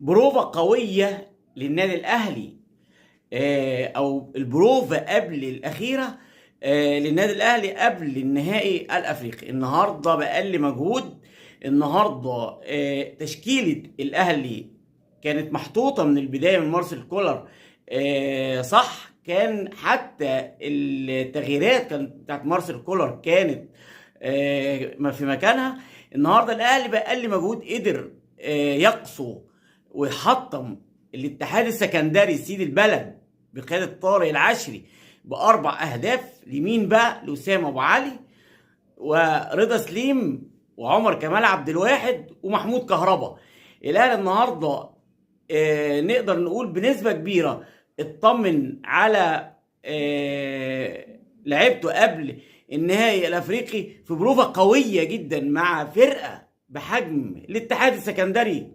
بروفة قوية للنادي الأهلي، أو البروفة قبل الأخيرة للنادي الأهلي قبل النهائي الأفريقي. النهاردة بأقل مجهود، النهاردة تشكيلة الأهلي كانت محطوطة من البداية من مارسيل كولر، صح. كان حتى التغييرات كانت بتاعت مارسيل كولر كانت ما في مكانها. النهارده الاهلي باقل مجهود قدر يقصو ويحطم الاتحاد السكندري سيد البلد بقيادة طارق العشري باربع اهداف. لمين بقى؟ لوسام ابو علي ورضا سليم وعمر كمال عبد الواحد ومحمود كهربا. الاهلي النهارده نقدر نقول بنسبة كبيرة اطمن على لعيبته قبل النهائي الافريقي في بروفه قوية جدا مع فرقه بحجم الاتحاد السكندري.